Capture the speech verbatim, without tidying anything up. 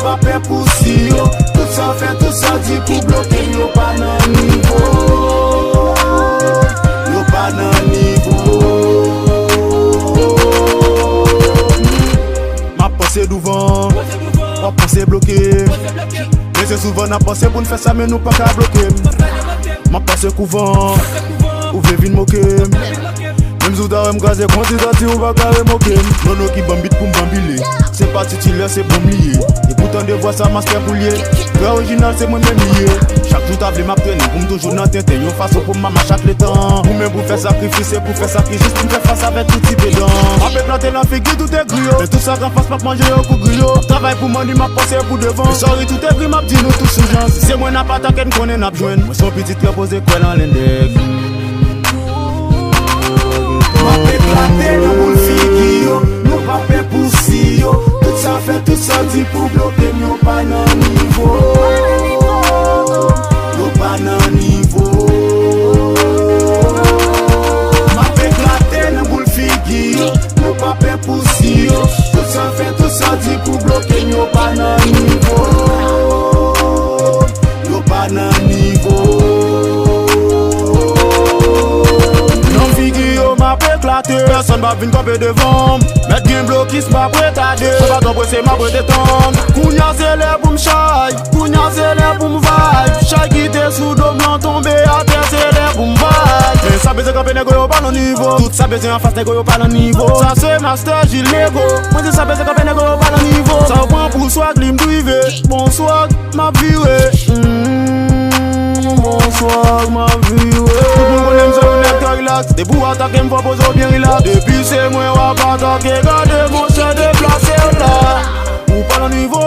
Pa pè pou si yo, tout sa fè, tout sa di pou bloke m, yo pa nan nivo. Yo pa nan nivo. M ap panse douvan, w ap panse bloke m. Men se souvan n ap panse pou n fè sa, men nou pa ka bloke m. M ap panse kouvan, ou vle vin moke m. Menm si w ta wè m kraze konti, sa di ou pa ka remoke m. Nono ki ban m bit pou m banbile. Se pa titilè, se bon m li ye. E pou tande vwa sa, mastè pou l ye. Trè orijinal, se mwen menm li ye. Chak jou ta vle m ap trennen pou m toujou nan tenten. Yon fason pou m mama chak letan. Ou menm pou fè sakrifis, se pou fè sa ki jis pou m fè fas avèk tout ti pedan. M ap eklate nan figi tout egri yo. Men tout sa k anfas m ap manje yo kou griyo. M ap travay pou mani, m ap panse pou devan. Men sòri tout egri, m ap di nou tout sou jan. Si se mwen n ap atake, n konnen n ap jwenn. Mwen se yon pitit trè poze, kwè nan lendèk. M ap eklate nan boul figi yo, nou pa pè pou si yo. Tout sa fè, tout sa di pou bloke m, yo pa nan nivo. Yo pa nan nivo. M ap eklate nan boul figi yo, nou pa pè pou si yo. Tout sa fè, tout sa di pou bloke m, yo pa nan nivo. Yo pa nan nivo. Nan figi yo m ap eklate. Pèsonn pa vin kanpe devan m. Mèt gen blokis, m ap retade. Sa pa twò prese, m ap rete tann. Kounya se lè pou m chay. Kounya se lè pou m vay. Chay ki te sou do m lan tonbe atè, se lè pou m vay. Men sa bezwen kanpe, nèg yo pa nan nivo. Tout sa bezwen anfas, nèg yo pa nan nivo. Sa se Master Gilles Nego. Mwen di sa bezwen kanpe, nèg yo pa nan nivo. Sa yo pran pou swag, li m drive. Bon swag, m ap vire. Mm, bon swag, m ap vire. Tout moun konnen m se yon nèg trè relax. Depi w atake m, fò poze w byen relax. Depi se mwen w ap atake, gade monchè, deplase w la. Ou pa nan nivo.